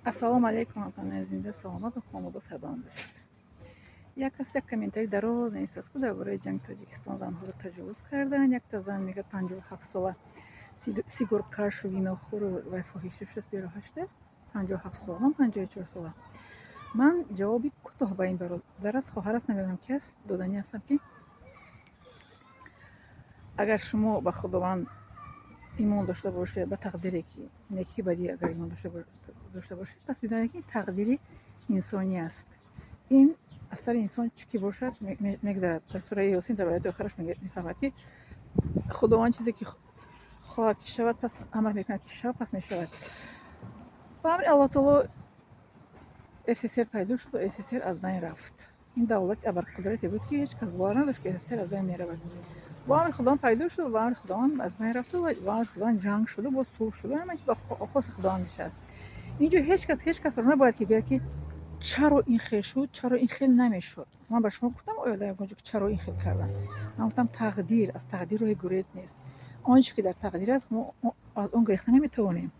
Ассалому алайкум, ҳамватанони зинда, саломату хонавода сарбаланд бошед. Як кас як комментарий дароз нависааст, ку дар бораи ҷанги Тоҷикистон занҳоро таҷовуз карданд. Якта зан мегӯяд, 57-сола, сигоркашу винохӯру вай фоҳиша шудааст, бероҳа шудааст. 57 сола, ман 54 сола. Ман ҷавоби кӯтоҳ ба ин бародар аст, хоҳар аст, намедонам ки аст, доданӣ ҳастам, ки агар шумо ба Худованд имон дошта бошед, ба тақдире ки некӣ бадӣ агар имон дошта бошед, пас бидонед, ки тақдири инсонӣ аст. Ин аз сари инсон чӣ ки бошад, мегзарад. Дар сураи Ёсин, дар ояти охираш мефармояд, ки Худованд чизе ки хоҳад, ки шавад, пас амр мекунад, ки шав, пас мешавад. Ба амри Аллоҳ таоло СССР пайдо шуд ва СССР аз байн рафт. Ин давлати абарқудрате буд, ки ҳеҷ кас бовар надошт, ки СССР аз байн меравад. Бо амри Худованд пайдо шуд, бо амри Худованд аз байн рафту ва бо амри Худованд ҷанг шуду, боз сулҳ шуду, ҳама чиз ба хости Худованд мешавад. Инҷо ҳеҷ кас ҳеҷ касро набояд ки гӯяд, ки чаро ин хел шуд, чаро ин хел намешуд. Ман ба шумо гуфтам, оё дар ягон ҷо, ки чаро ин хел кардам? Ман гуфтам, тақдир, аз тақдир роҳи гурез нест. Он чизе ки дар тақдир аст, мо аз он гурехта наметавонем.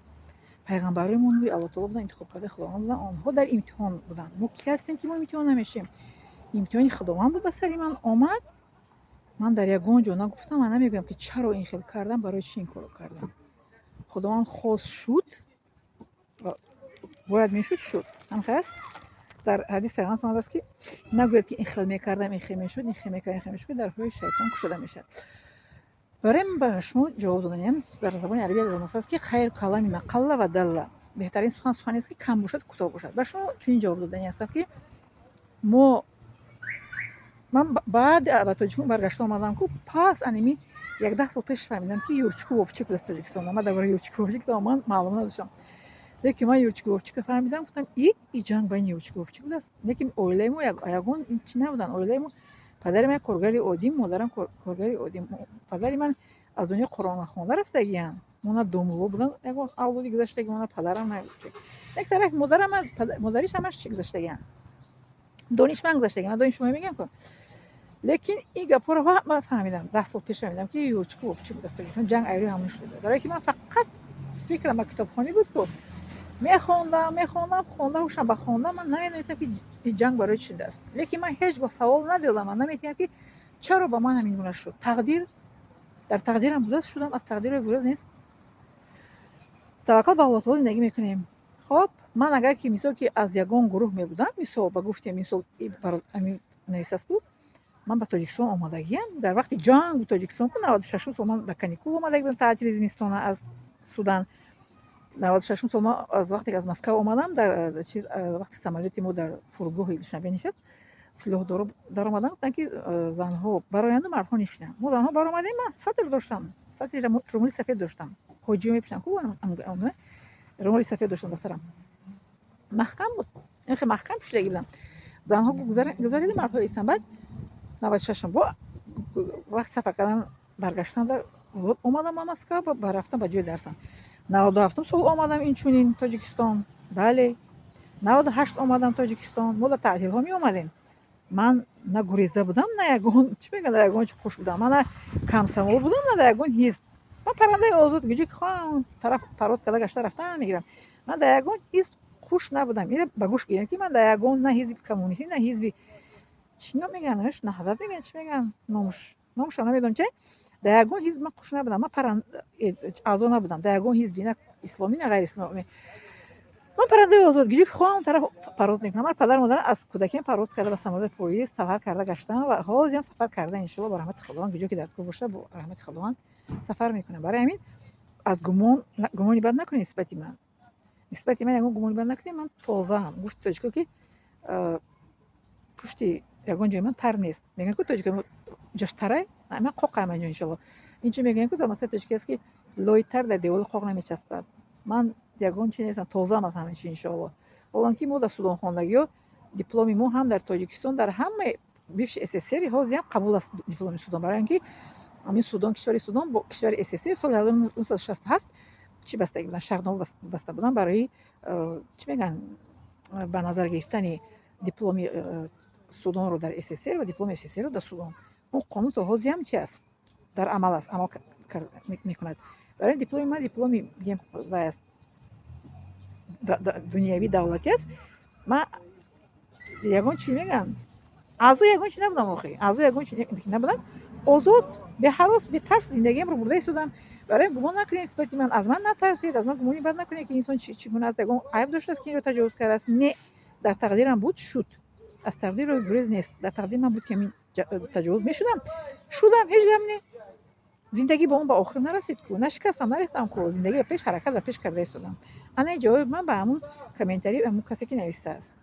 Пайғамбарои мо нури Аллоҳ таоло буданд, интихобкардаи Худованд буданд, онҳо дар имтиҳон буданд. Мо кӣ ҳастем, ки мо имтиҳон намешем? Имтиҳони Худованд буд, ба сари ман омад. Ман дар ягон ҷо нагуфтам, ман намегӯям, ки чаро ин хел кардам, барои чӣ ин корро кардам. Худованд хост, шуд, бояд мешуд, шуд. Ҳамхел аст. Дар ҳадис Пайғамбар омадааст, ки нагӯяд, ки ин хел мекардам, ин хел мешуд, ин хел мекардам, ин хел мешуд, ки дарҳои шайтон кушода мешавад. Барои ман ба шумо ҷавоб доданиам, дар забони арабӣ як аст, ки خير الكلام ما قل ودل, беҳтарин сухан суханест, ки кам бошад, кӯтоҳ бошад. Ба шумо чунин ҷавоб доданӣ ҳастам, ки мо ман баъд ба Тоҷикистон баргашта омадам, ку пас аними як 10 сол пеш фаҳмидам, ки Юрчику Вовчик будааст Тоҷикистон. Ман дар бораи Юрчику Вовчик тамоман маълум надоштам, лекин ман Юрчику Вовчика фаҳмидам, гуфтам, и ҷанг байни Юрчику Вовчик будааст. Лекин оилаи мо ягон чи набуданд. Оилаи мо, падари ман коргари оддӣ, модарам коргари оддӣ. Падари ман аз дунё Қуръонхонда рафтагиянд. Мо на домулло буданд, ягон авлоди гузаштаги, мо на падарам, на як тараф модарам, модариш ҳамаш чи гузаштагиянд, донишманд гузаштагиянд. Ман доим шумо мегӯям ку, лекин ин гапҳоро ман фаҳмидам, 10 сол пеш фаҳмидам, ки Юрчику Вовчик будааст Тоҷикистон, ҷанг айрӯи ҳамон шуда. Барое ки ман фақат фикрам ба китобхонӣ буд ку, мехондам, мехондам, хонда, ҳушам ба хондан, ман намедонистам, ки ин ҷанг барои чӣ шудааст. Лекин ман ҳеҷ гоҳ савол надодам, ман наметиҳам, ки чаро ба ман ҳамин гуна шуд. Тақдир дар тақдирам будааст, шудам, аз тақдиро гурез нест. Таваккал ба Аллоҳ таоло зиндагӣ мекунем. Хоб, ман агар ки мисол ки аз ягон гурӯҳ мебудам, мисол ба гуфтем, мисол нависааст ку, ман ба Тоҷикистон омадагиам дар вақти ҷанг бу Тоҷикистон ку, 96-ум сол ман ба каникул омадаги будам, таътили зимистона аз Судан. 96-ум сол ман аз вақте ки аз Москва омадам, дар чиз, вақти самолёти мо дар фурудгоҳи Душанбе нишаст, силоҳдоро даромаданд, гуфтанд, ки занҳо бароянду, мардҳо нишинанд. Мо занҳо баромадем. Ман сатр доштам, сатри румоли сафед доштам, ҳоҷиё мепӯшанд ку, румоли сафед доштам ба сарам, маҳкам буд, ин хел маҳкам пӯшидаги будам. Занҳо гузарида, мардҳо истанд. Баъд 96-ум бо вақти сафар кардан баргаштан омадам ба Москва, ба рафтам ба ҷои дарсам. 97-ум сол омадам инчунин Тоҷикистон. Бале, 98 омадам Тоҷикистон. Мо дар таътилҳо меомадем. Ман на гуреза будам, на ягон чӣ мегӯянд, дар ягон чи қуш будам. Ман на комсомол будам, на дар ягон ҳизб. Ман паррандаи озод, ҷое ки хоҳам тараф парвоз карда гашта рафтан мегирам. Ман дар ягон ҳизб қуш набудам. Ира ба гӯш гирем, ки ман дар ягон на ҳизби коммунистӣ, на ҳизби чӣ ном мегӯянд, Наҳзат мегӯянд, чӣ мегӯянд, номуш номушам намедонам че, дар ягон ҳизб ман қуш набудам. Ман аъзо набудам дар ягон ҳизби, на исломӣ, на ғайриисломӣ. Ман паррандаи озод, ҷое ки хоҳам тараф парвоз мекунам. Ман падару модарам аз кӯдакиам парвоз карда, ба самолёт, поезд сафар карда гаштам ва ҳозирам сафар карда, иншоалло, бо раҳмати Худованд, ҷое ки дар кор бошад, бо раҳмати Худованд сафар мекунам. Барои ҳамин аз гумон гумони бад накунед нисбати ман, нисбати ман ягон гумони бад накунед. Ман тозаам. Гуфти тоҷико, ки пушти ягон ҷои ман тар нест. Мегӯянд ку тоҷико, ҷош тарай, ман қоқаам инҷо, иншоалло. Инчо мегӯянд ку, дар масъалаи тоҷикӣ аст, ки лои тар дар девори қоқ намечаспад. Ман ягон чи нестам, тозаам аз ҳама чи, иншоалло. Ҳолон ки мо дар Судон хондагиҳо, дипломи мо ҳам дар Тоҷикистон, дар ҳамаи бивши СССР ҳозирам қабул аст дипломи Судон, барои ин ки ҳамин Судон, кишвари Судон бо кишвари СССР соли 1967 чӣ бастагӣ буданд, шартнома баста буданд барои чӣ мегӯянд, ба назар гирифтани дипломи Судонро дар СССР ва дипломи СССРро дар Судон. Он қонун то ҳозирам чи аст, дар амал аст, амал мекунад. Барои дипломи ман, дипломи бигем вай аст. Дунявӣ, давлатӣ аст. Ман ягон чӣ мегӯям, аъзо ягон чи набудам охи, аъзо ягон чи набудам, озод, беҳарос, бетарс зиндагиамро бурда истодам. Барои гумон накунед нисбати ман, аз ман натарсед, аз ман гумони бад накунед, ки инсон чӣ гуна аст, ягон айб доштааст, ки инро таҷовуз кардааст. Не, дар тақдирам буд, шуд. Аз тақдир роҳи гурез нест. Дар тақдири ман буд, ки ҳамин таҷовуз мешудам, шудам, ҳеҷ гап не. Зиндагӣ ба он ба охир нарасид ку, нашикастам, нарехтам ку, зиндагӣ ба пеш ҳаракат, ба пеш карда истодам. Ана ҷавоби ман ба ҳамун комментарий, ҳамун касе, ки навистааст,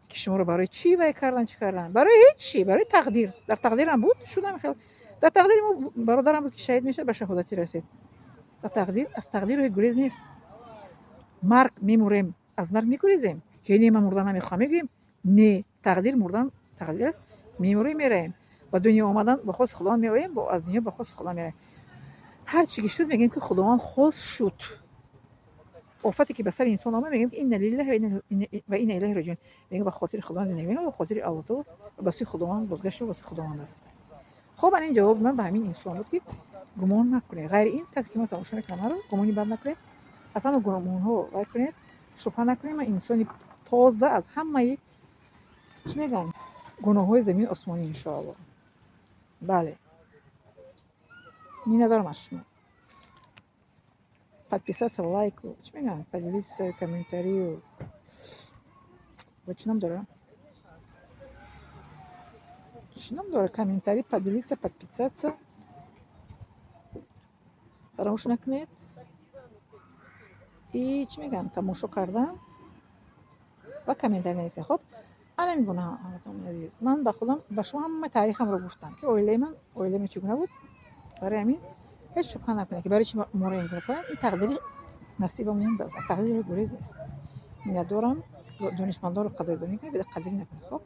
ки шуморо барои чӣ вай кардан, чӣ кардан. Барои ҳеҷ чӣ, барои тақдир. Дар тақдирам буд, шудам. Хел дар тақдири мо, бародарам буд, ки шаҳид мешавад, ба шаҳодатӣ расид. Ба тақдир, аз тақдир роҳи гурез нест. Марг, мемурем, аз марг мегурезем, ки не, ман мурдан намехоҳам, мегӯем? Не, тақдир, мурдан тақдир аст, мемурем, меравем. Ба дунё омадан ба хости Худованд меоем, аз дунё ба хости Худованд меравем. Ҳар чӣ ки шуд, мегӯем, ки Худованд хост, шуд. Офате ки ба сари инсон омад, мегӯем, ки инна лиллаҳи ва инна илайҳи роҷиун. Мегӯем, ба хотири Худованд зиндагӣ мекунем, ба хотири Аллоҳ таоло, ба сӯи Худованд бозгашт, ба сӯи Худованд аст. Хоб, ана ин ҷавоби ман ба ҳамин инсон буд, ки гумон накунед. Ғайри ин, касе ки мо тамошо мекунад маро, гумони бад накунед, аз ҳама гумонҳо вай кунед, шубҳа накунед. Ман инсони тоза аз ҳамаи, чӣ мегӯям, гуноҳҳои замини осмонӣ, иншоалло. Бале, миннатдорам аз шумо. Подписаться, лайку, чӣ мегӯям, поделиться, комментарию ва чӣ ном дора, чӣ ном дора, комментарий, поделиться, подписаться фаромӯш накунед. И чӣ мегӯям, тамошо кардан ва комментарий нависед. Хоб, ана ҳамин гуна, ҳамватанони азиз, ман ба худам, ба шумо ҳама таърихамро гуфтам, ки оилаи ман чӣ гуна буд. Барои ҳамин ҳеҷ шубҳа накунед, ки барои чӣ моро ин гуна карданд. Ин тақдири насибамон аст, аз тақдири гурез нест. Миннатдорам. Донишмандонро қадрдонӣ кунед, беқадрӣ накунед. Хоб.